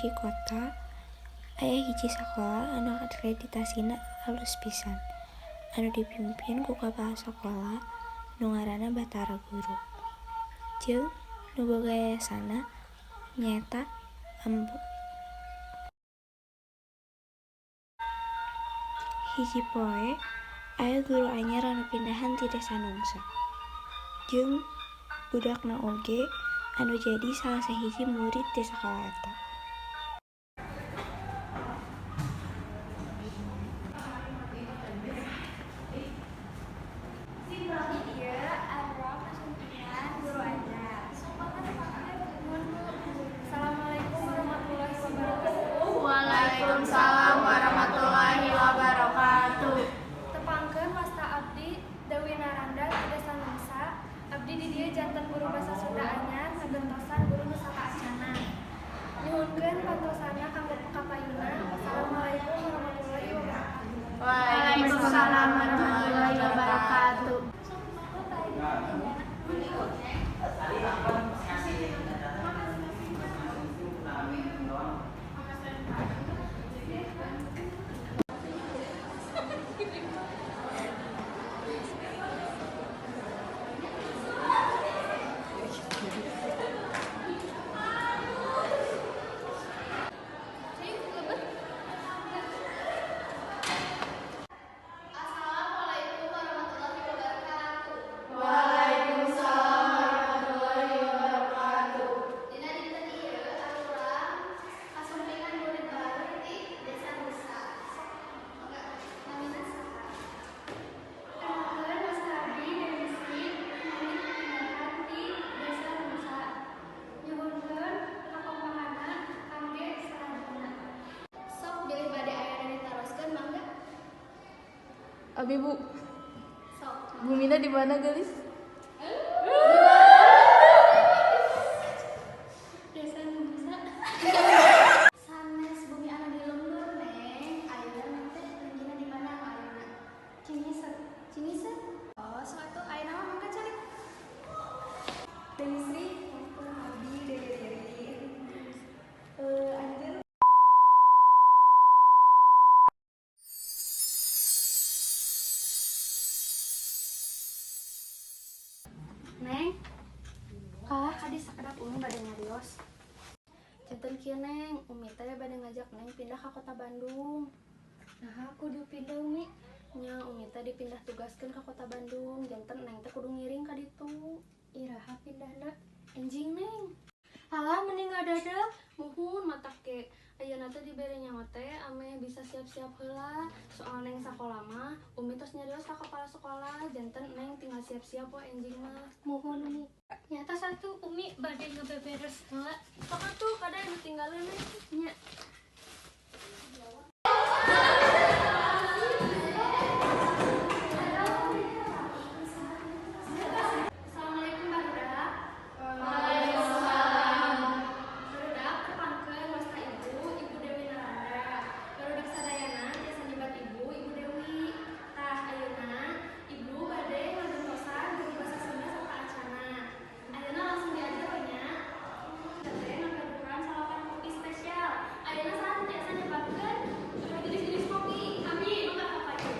Hiji kota aya hiji sakola anu akreditasina alus pisan, anu dipimpin ku kapala sakola nu ngaranna Batara Guru, jeung nu boga yayasanna nyaeta Ambu. Hiji poe aya guru anyar anu pindahan ti Desa Nungsa, jeung budakna oge anu jadi salah sahiji murid di sakola eta. Di dieu urang kasumpingan guru anyar. Sok mangga tepangkeun. Nuhun, Bu. Assalamualaikum warahmatullahi wabarakatuh. Waalaikumsalam warahmatullahi wabarakatuh. Tepangkeun, wasta abdi Dewi Naranda ti Desa Nungsa. Abdi di dieu janten guru basa Sunda anyar, ngagentosan guru nu sakaacana. Nyuhunkeun pantosana kanggo kapayuna. Wassalamualaikum warahmatullahi wabarakatuh. Waalaikumsalam warahmatullahi wabarakatuh. Sok mangga tadi. Assalamualaikum warahmatullahi wabarakatuh. Waalaikumsalam warahmatullahi wabarakatuh. Dina dinten ieu urang kasumpingan murid baru di Desa Nusa. Sok mangga, namina saha? Kenalkeun, wasta abdi Dewi Sri, murid pindahan ti Desa Nungsa. Nyuhunkeun kakompakanna kangge sarajana. Sok bilih bade aya nu ditaroskeun, mangga. Abi, Bu. Sok. Bumina di mana, geulis? Desa Nungsa. Sanes bumi anu di lembur, Neng. Ayeuna Neng teh linggihna di mana anu ayeuna? Cingised. Cingised. Oh, sok atuh ayeuna mah mangga calik. Dewi Sri, Abdi Dewi Riri. Eh, anjeun Neng, kalah kadieu sakedap, Umi bade nyarios. Janten kieu, Neng, Umi teh bade ngajak Neng pindah ka kota Bandung. Nah, aku dipindah, Umi? Nya, Umi teh dipindah tugaskeun ka kota Bandung. Janten Neng teh kudu ngiring ka ditu. Iraha pindahna? Enjing, Neng. Alah, mending ngadadak. Muhun, matak ge ayeuna teh dibere nyawa teh ameh bisa siap-siap heula. Soal Neng sakola mah Umi tos nyarios ka kepala sekolah, janten Neng tinggal siap-siap we enjing mah. Muhun, Umi. Nya, atuh Umi bade ngebeberes heula. Sok atuh, kade nu tinggalin, Neng. Nya. Assalamualaikum, barudak. Waalaikumsalam. Barudak, tepangkeun, wasta ibu, Ibu Dewi Naranda. Barudak sadayana tiasa nyebat ibu, Ibu Dewi. Tah, ayeuna ibu bade ngagentosan guru basa Sunda sakaacana. Ayeuna langsung diajar we nya. Teh ngagaduhan salapan kopi spesial. Ayeuna saha nu tiasa nyebatkeun jenis-jenis kopi? Abi, mangga ka payun.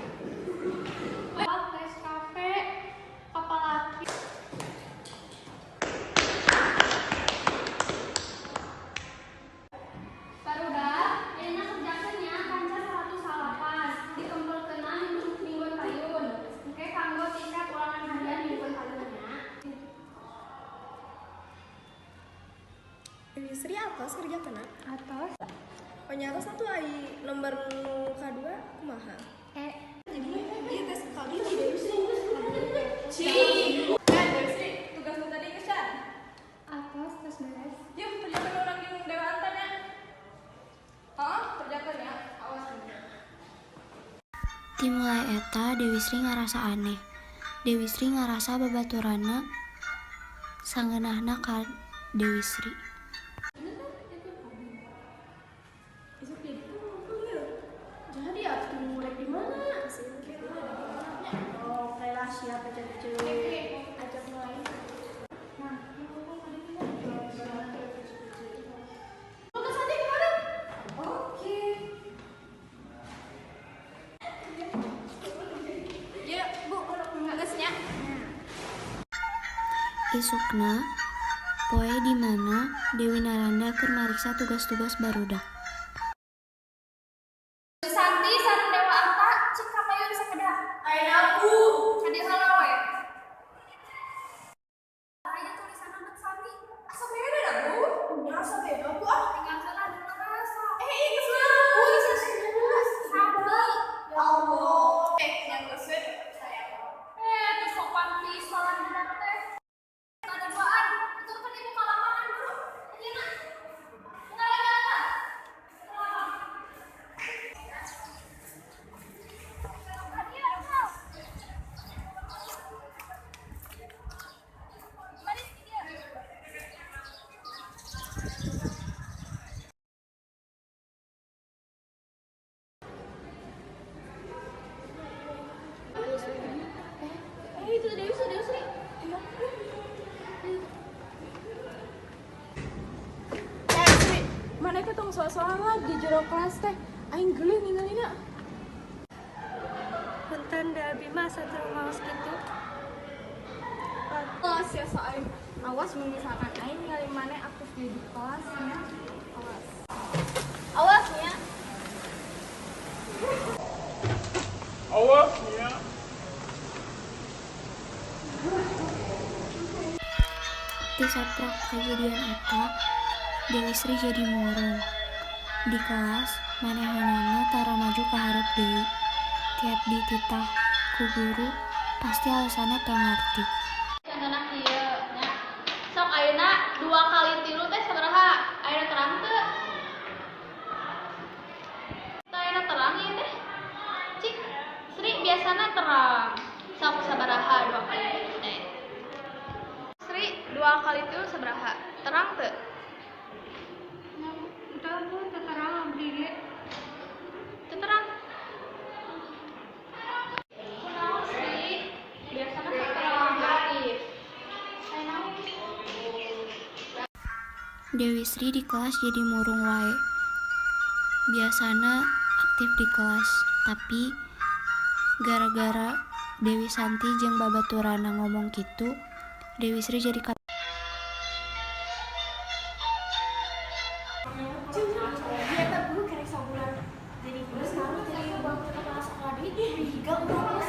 Nescafe, Kapal Api. Barudak, ayeuna kerjakeun nya kanca 109, dikempelkeunna mingguan payun. Engke kanggo tiket ulangan harian mingguan payun nya. Dewi Sri, atos kerjakeunna? Atos. Oh nya, atos atuh. Ai nomor nu kadua kumaha? E. Jadi ieu tes kali di Dewi Sri. Eh, Dewi Sri, tugas nu tadi geus can? Atos, tos beres. Yuk, kerjakeun urang jeung Dewa Anta nya. Heeh, kerjakeun ya. Awas. Dimulai eta Dewi Sri ngarasa aneh. Dewi Sri ngarasa babaturanna sangeunahna ka Dewi Sri. Isuk jadi tuh ngumpul yuk. Jadi atuh rek di mana? Oke lah, siap aja cuy. Ajak mulai. Tugas tadi kemarin. Isukna, poe di mana Dewi Naranda keur mariksa tugas-tugas barudak. Santi sareng Dewa Anta cik ka payun sakedap. Ayeuna Bu, ka dieu heula we. Aya tulisan bet sami. Asa beda da, Bu? Nya asa beda, Bu, ah. Tinggal heula nu leres. Eh, ieu geus leres, Bu, geus leres. Sami. Ya Allah. Eh, nya geus we percaya. Eh, teu sopan pisan budak teh. Ada duaan, aturkeun ibu ka lapangan, Bro. Ayeuna. Tinggal. Eh, itu Dewi Sri, Dewi Sri. Eh, Sri, mana teh tong soal-soal lah di jero kelas teh. Aing geuleuh ningalina. Punten da abi mah sateu maos kitu. Awas ya aing. Awas mun misalkan aing ningali maneh aktif di kelas nya. Awas. Awas nya. Awas ya. Ti saprak kajadian eta, Dewi Sri jadi murung. Di kelas, manehanana tara maju ka hareup deui. Tiap dititah ku guru, pasti alasanna teu ngarti. Contohna kieu nya. Sok ayeuna 2 kali 3 teh sabaraha? Ayeuna terang teu? Teu ayeuna terang ieu teh. Cik, Sri biasana terang. Sok sabaraha 2 kali 3 teh? Sri 2 kali 3 sabaraha? Terang teu? Entah Bu, teu terang abdi ge. Teu terang. Kunaon Sri? Biasana sok terang aktif. Aya naon? Dewi Sri di kelas jadi murung wae. Biasana aktif di kelas, tapi gara-gara Dewi Santi jeung babaturanna ngomong kitu, Dewi Sri jadi Dia teh Bu kerek sabulan jadi guru sekarang jadi wakil kepala sekolah deui ih urang geus.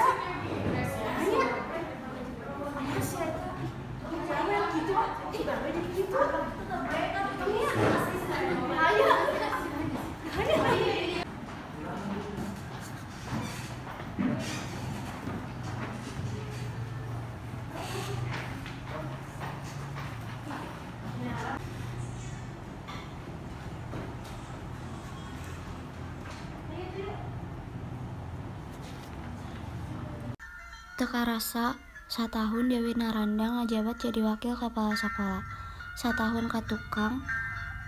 Aya. Aya si eta. Ih, bae gitu ah. Ih, bae jadi gitu. Iya. Aya. Aya. Teu karasa satahun Dewi Naranda ngajabat jadi wakil kepala sakola. Satahun ka tukang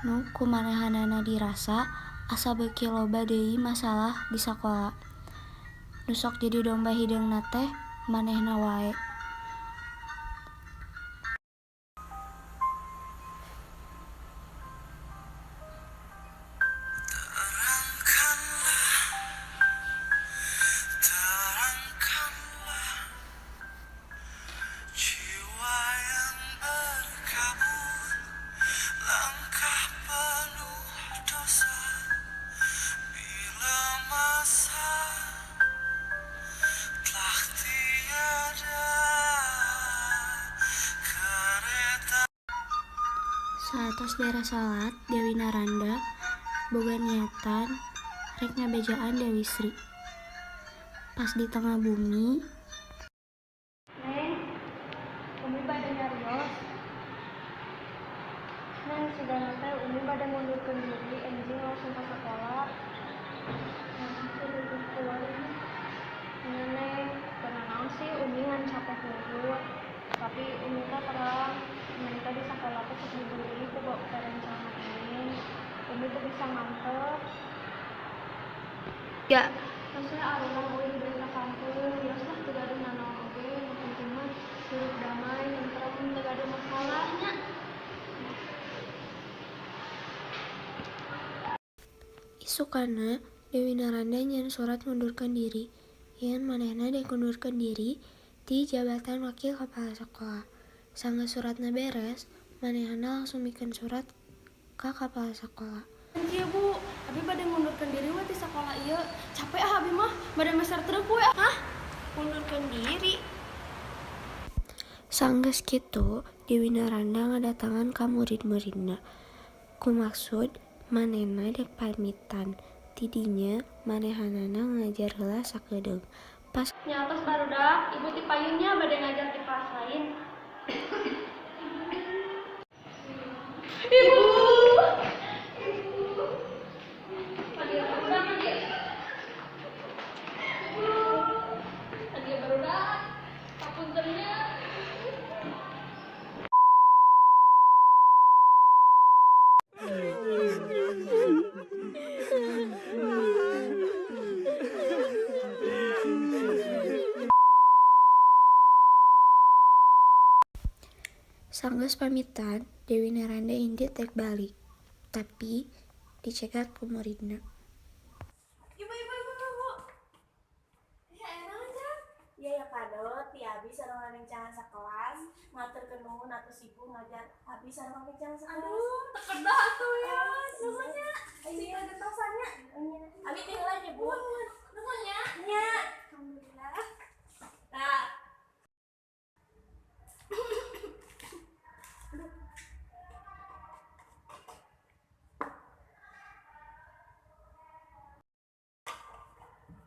nu ku manehanana dirasa asa beuki loba deui masalah di sakola. Nu sok jadi domba hideungna teh manehna wae. Terangkanlah, terangkanlah jiwa yang berkabung, langkah penuh dosa. Bila masa telah tiada kereta. Saatos beres salat, Dewi Naranda boga niatan rek ngabejaan Dewi Sri. Pas di tengah bumi, Neng, Umi bade nyarios. Neng, sigana teh Umi bade ngundurkeun diri enjing langsung ka sakola. Nah, kudu keluar ini. Nya Neng, teu nanaon sih Umi ngan capek hungkul. Tapi Umi teh terang, Neng teh di sakola teh sok dibully ku rerencangan Neng. Umi teu bisa ngantep. Ya. Terusnya arurang ulin deui ka kampung, geus lah teu gaduh nanaon oge, nu penting mah hirup damai, tentrem, teu gaduh masalah nya. Isukana Dewi Naranda nyieun surat ngundurkeun diri. Yen manehna dek ngundurkeun diri ti jabatan wakil kepala sakola. Sanggeus suratna beres, manehna langsung mikeun surat ka kapala sakola. Kieu Bu, abi bade ngundurkeun diri we ti sakola ieu. Capek ah abi mah, bade meser truk we. Hah? Ngundurkeun diri? Sanggeus kitu, Dewi Naranda ngadatangan ka murid-muridna. Ku maksud manehna dek pamitan. Ti dinya manehanana ngajar heula sakedeung. Pas Nya atos barudak, ibu ti payun nya bade ngajar di kelas lain. Ibu. Ibu. Barudak ka dieu. Ibu. Ka dieu barudak. Kapunten nya. Sanggeus pamitan, Dewi Naranda indit rek balik, tapi dicegat ku muridna. Ibu, ibu, ibu, ibu. Ya, enak aja. Ya ya kado ti abi sareng rerencangan sakelas ngaturkeun nuhun atus ibu ngajar abi sareng rerencangan sakelas. Aduh, terkedah atuh ya. Nuhun nya. Iya. Ada tosannya. Abi teh heula nya, Bu. Nuhun ya. Nya. Alhamdulillah. Nah.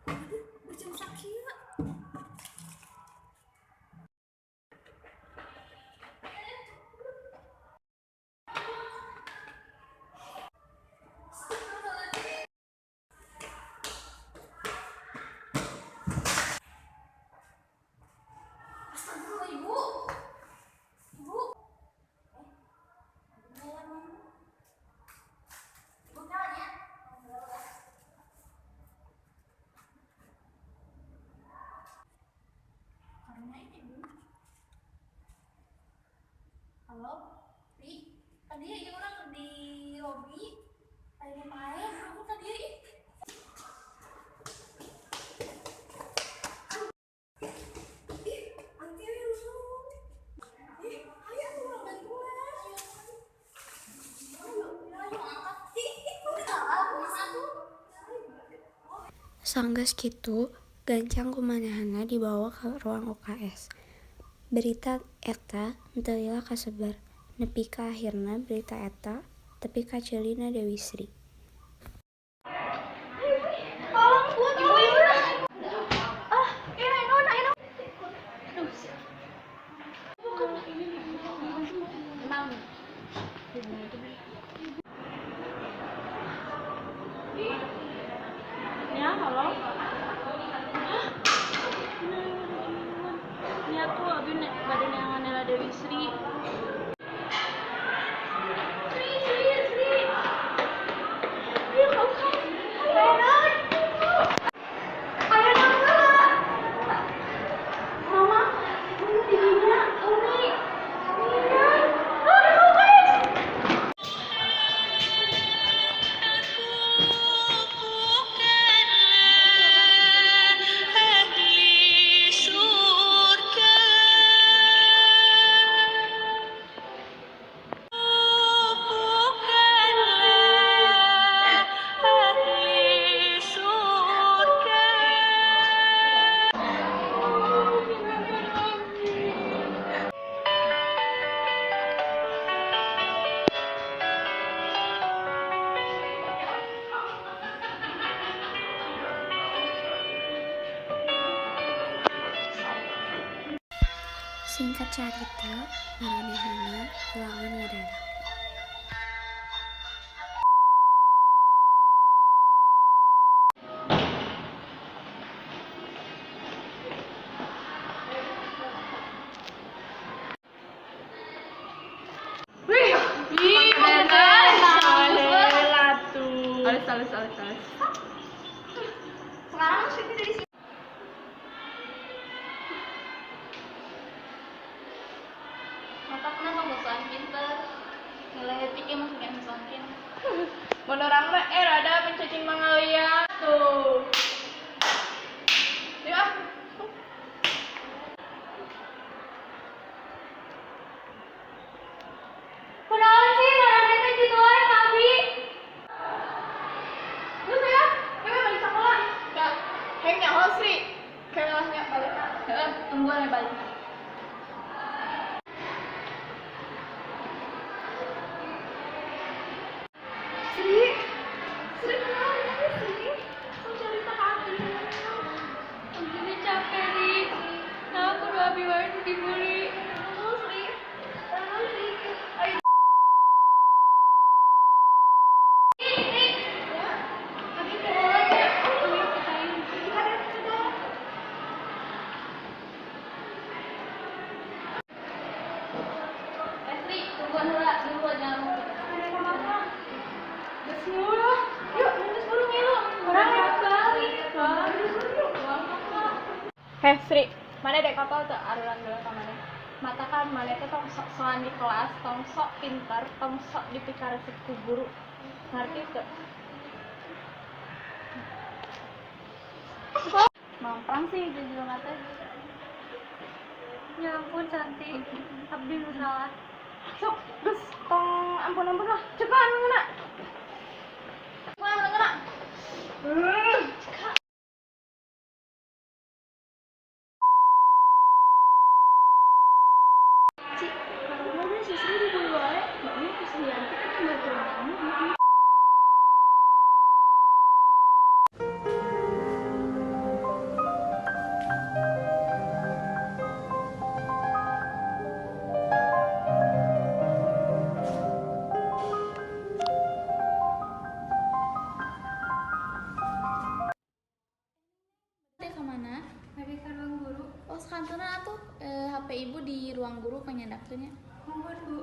Aduh, beuceum sakieu. Astagfirullah, Ibu. Ibu. Ibu jalan ya. Karunya ini, Bu. Halo, Ri. Tadi ya urang di lobi. Ayo main, aku tadi ih. Ih, anti ayo langsung. Ih, ayo atuh urang bantuan. Ayo, ayo angkat. Ih, ih, udah atuh. Sanggeus kitu, gancang ku manehna dibawa ka ruang UKS. Berita eta henteu lila kasebar, nepi ka akhirna berita eta tepi ka ceulina Dewi Sri. Tolong, Bu, ibu, ibu. Ah, iya, naon, ayo. Aduh. Enam. Ya, halo. Hah? Nya tuh abi bade neangan Nela Dewi Sri. Sri, Sri, Sri. Ayo, kamu, kamu. Ayo, ayo, ayo, Mama, Umi di dinya, Umi. Umi. Ayo, guys. Ahli surga. Bukanlah ahli surga. Singkat carita, maranehana ulangan ngadadak. Wih, ih, bener. Alis, alis, alis, alis. Sekarang syuting dari sini. Mata kenapa musuhan pinter? Tungguan we balikna. Sri, Sri kenapa sih? Kok cerita ke abi? Abi capek, Ri. Nah, aku udah abi wae dibully. Oh, Sri. Oh, Sri. Ayo. Ri, Ri. Ya. Abi keluar ya. Abi ketayin. Ada, ada. Eh, Sri, tungguan heula, dulu jangan mau. Ada apa? Geus ngilu. Yuk, geus buru ngilu. Urang rek balik. Heh, Sri, mana dek kapal tuh arulang dulu ka mana? Mata kan mana teh tong sok-sokan di kelas, tong sok pintar, tong sok dipikaresep ku guru. Ngerti teu? Mamprang sih jujur teh. Ya ampun cantik, abdi nu salah. Sok, geus tong ampun-ampun lah. Cekan nu ngeuna. Cekan nu ngeuna. Cik, kalau mau si Sri dibully wae, heeh, ku si Yanti kan baturan kamu. Dek kemana? Bade ka ruang guru. Oh, sakantenan atuh HP ibu di ruang guru panyandak teh nya. Muhun, Bu.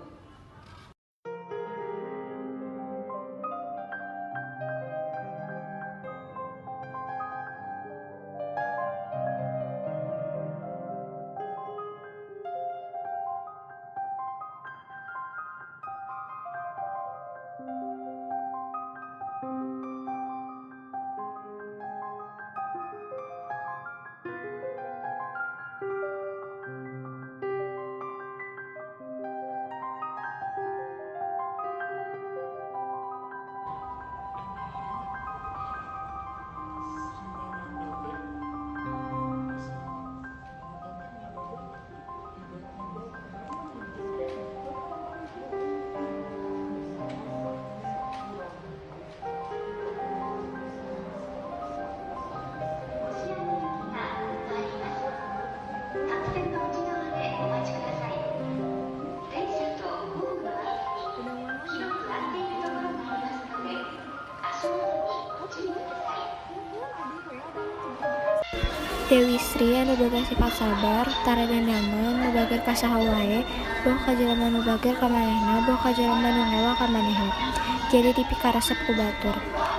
Dewi Sri anu boga sifat sabar, tara dandaman, nu bager ka saha wae, boh ka jelema nu bager ka manehna, boh ka jelema nu ngewa ka manehna. Jadi dipikaresep ku batur.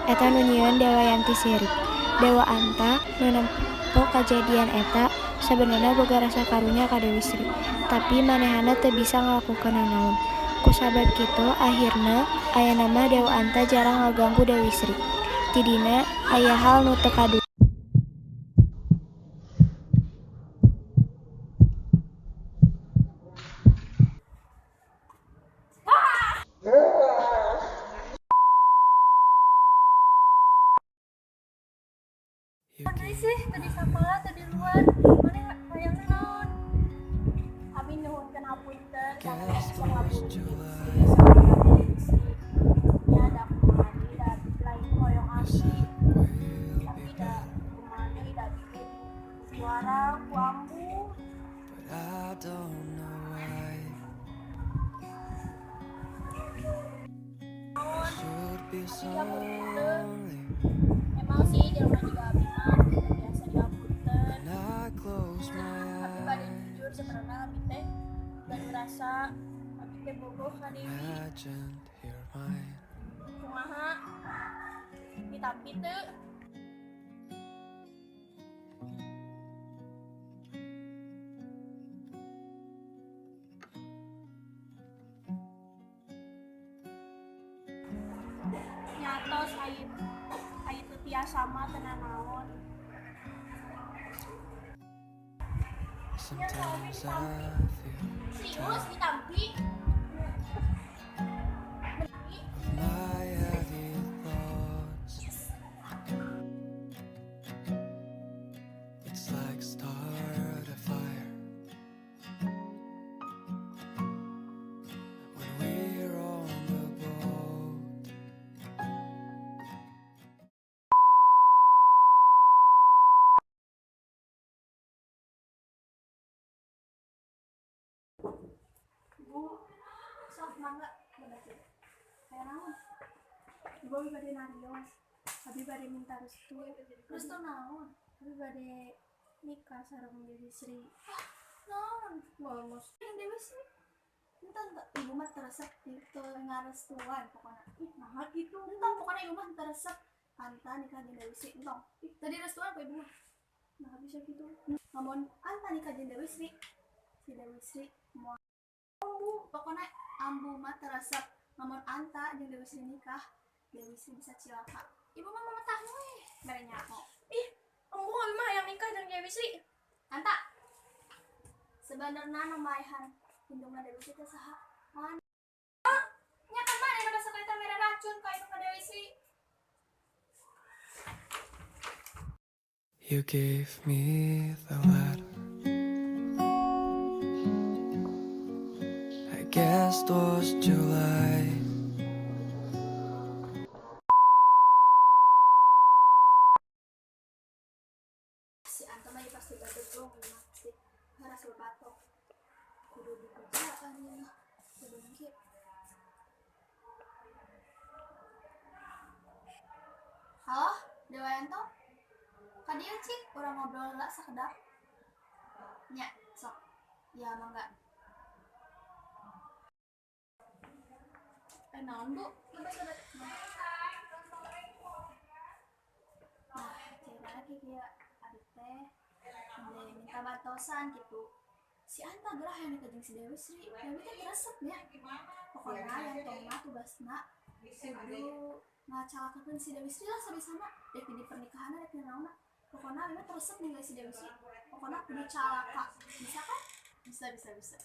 Eta nu nyieun Dewayanti sirik. Dewa Anta nu nempo kajadian eta sabenerna boga rasa karunya ka Dewi Sri, tapi manehna teu bisa ngalakukeun nanaon. Kusabab kitu akhirna ayeuna mah Dewa Anta jarang ngaganggu Dewi Sri. Tidina aya hal nu teu kaduga. Mana sih tadi sekolah tadi luar? Mana hayang naon? Abi nuhunkeun hapunten karena sok ngabully Sri sama Sri. Ya da kumaha deui da lain hoyong abi. Tapi da kumaha deui da abi ge suara ku ambu. But I don't know why. I should be so lonely Emang sih jelema juga abi mah teu biasa dihapunten. when I close my Abi bade eyes. jujur sebenarnya abi teh gaduh rasa abi teh bogoh ka Dewi. Imagine you're mine. Kumaha ditampi teu? Nyatos aya aya teu tiasa mah teu nanaon. Sometimes I feel Serius ditampi? my heavy thoughts. It's like start a fire. Ibu abi bade narios. Abi bade minta restu. Restu naon? Abi bade nikah sareng Dewi Sri. Naon? Ngomos. Dewi Sri. Entah, ibu mah teresep teu ngarestuan pokona. Ih, naha kitu. Entah pokona ibu mah teresep Anta nikah jeung Dewi Sri entong. Ih, tadi restuan ku ibu mah. Nah bisa gitu. Lamun Anta nikah jeung Dewi Sri, si Dewi Sri moal ambu, pokona ambu mah teresep lamun Anta jeung Dewi Sri nikah, Dewi Sri bisa cilaka. Ibu mah mametah we, mere nyaho. Ih, ambu abi mah hayang nikah jeung Dewi Sri. Anta. Sebenarnya nu maehan indungna Dewi Sri teh saha? Mana? Nya kan mana nu sakalita mere racun ka indungna Dewi Sri. You gave me the letter. I guess it was July. Si Anta mah pasti badegong mah pasti haras batok. Kudu dikerjaan ieu mah. Kudu kieu. Halo, Dewayanto? Ka dieu cik, urang ngobrol heula sakedap. Nya, sok. Ya mangga. Naon, Bu? Lebet-lebet. Nah, cerita lagi kieu abi teh bade minta bantosan gitu. Si Anta gerah hayang nikah jeung si Dewi Sri. Dewi teh resep nya. Pokona yang tong mah tugasna kudu ngacalakakeun si Dewi Sri lah sabisana. Dek di pernikahanna dek di naonna. Pokona abi mah resep ningali si Dewi Sri. Pokona kudu calaka. Bisa kan? Bisa, bisa, bisa.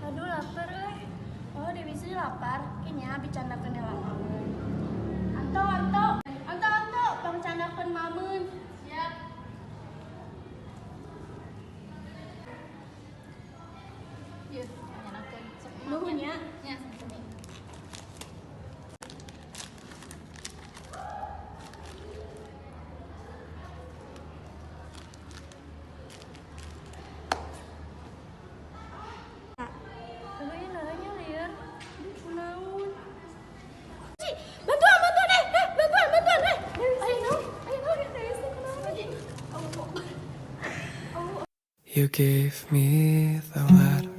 Aduh, lapar euy. Oh, Dewi Sri lapar. Kayaknya abi candakeun heula. Anto, Anto. Anto, Anto, pangcandakeun mameun. Siap. Yeuh, nyandakeun. Sok Nuhun nya. Nya, sami-sami. Aduh, ieu naha nya lieur. Aduh, kunaon? Bantuan, bantuan, bantuan, bantuan, Dewi Sri, naon? Ayo, naon, Dewi Sri, kunaon? You gave me the letter.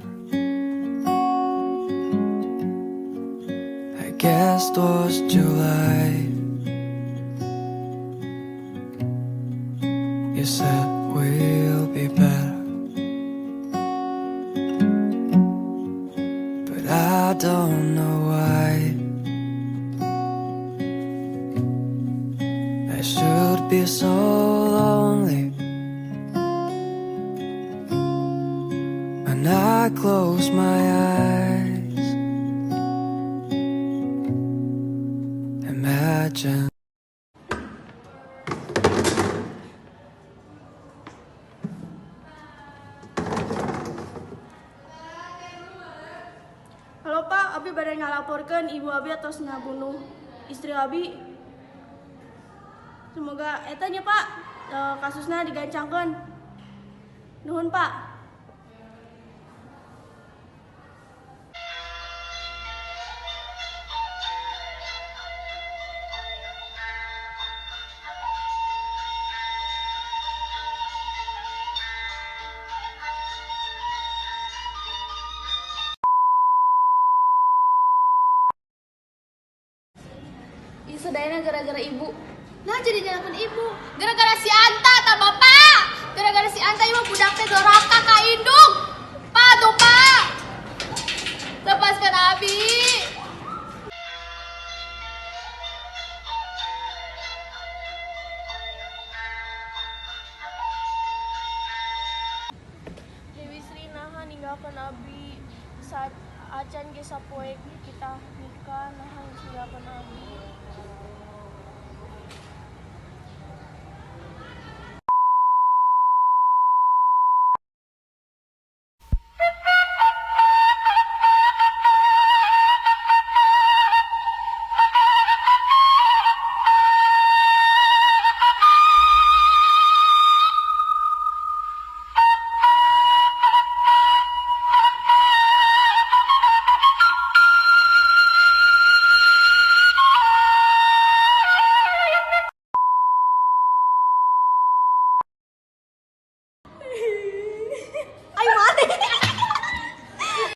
I guess it was July. You said we'll be better, but I don't know why. I should be so lonely when I close my eyes. Imagine. Halo Pak, abi bade ngalaporkeun ibu abi atos ngabunuh istri abi. Semoga eta nya Pak, kasusna digancangkeun. Nuhun Pak. Ih, sadayana gara-gara ibu. Nah jadi nyalakan ibu. Gara-gara si Anta ta bapak. Gara-gara si Anta ibu budak teh doraka ka indung. Pak tuh pak. Lepaskan Abi. Dewi Sri naha ninggalkeun abi saat acan ge sapoe kita nikah naha geus ninggalkeun abi.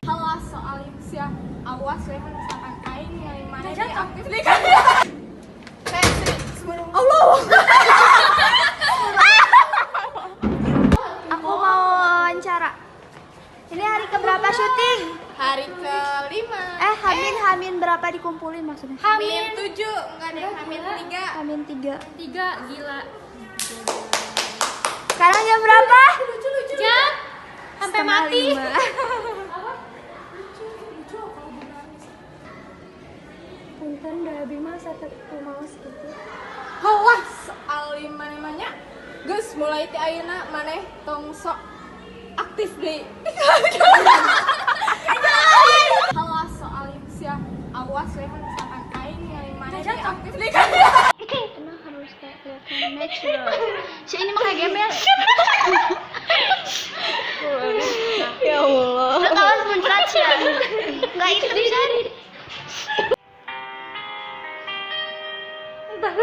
Halah soal sia awas we misalkan aing ningali maneh di aktif deui. Allah. Aku mau wawancara. Ini hari keberapa syuting? Hari kelima. Hamin berapa dikumpulin maksudnya? Hamin 7, enggak deh, hamin 3. Hamin 3. 3 gila. Sekarang jam berapa? Lucu-lucu. Jam sampai mati. Lucu kalau nangis. Punten da abi mah sateu maos gitu. Halah soal maneh-manehnya. Geus mulai ti ayeuna maneh tong sok aktif deui. Halah soal sia awas we misalkan aing ningali maneh di aktif deui. Tenang harus kayak kelihatan natural. Si ini mah kayak gembel. Ya Allah. Ketahuan muncrat ya. Enggak itu bisa. Pas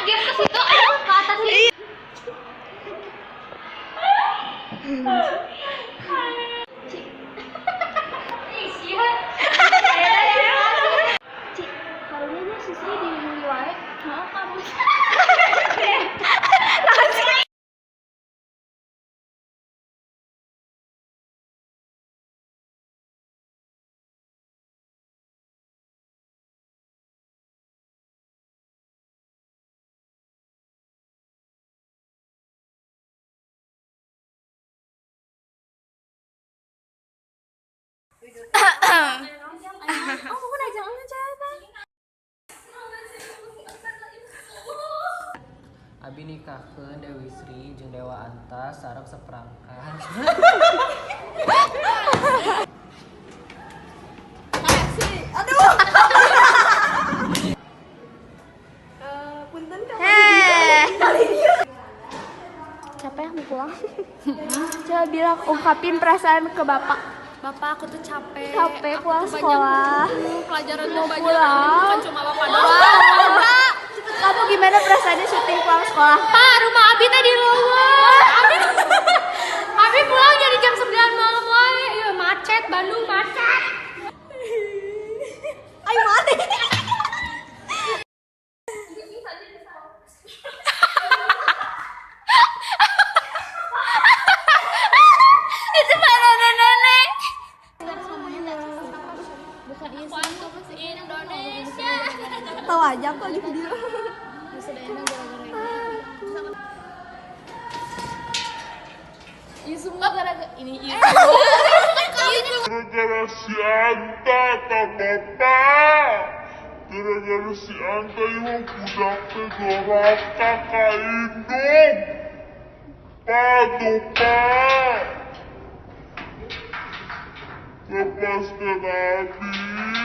game ke situ, aduh ke atas ini. Cik, karunya si Sri dibully wae. Heeh, kamu. Abi nikahkeun Dewi Sri jeung Dewa Anta sareng seperangkat. Punten Capek mau pulang. Coba bilang ungkapin perasaan ke bapak. Bapak aku tuh capek. Capek Aku pulang tuh banyak sekolah. buku, pelajaran tuh Mau banyak. pulang. Bukan cuma bapak doang. Pak, kamu gimana perasaannya syuting pulang sekolah? Pak, rumah Abi tadi luar. Abi pulang jadi jam 9 malam wae. Ya macet, Bandung macet. Ayo mati. Itu mana nenek? Indonesia. Tahu aja aku lagi video. Iya semua gara-gara ini iya. Gara-gara si Anta ta bapak. Gara-gara si Anta ieu budak teh doraka ka indung. Pak tuh pak. Lepaskan Abi.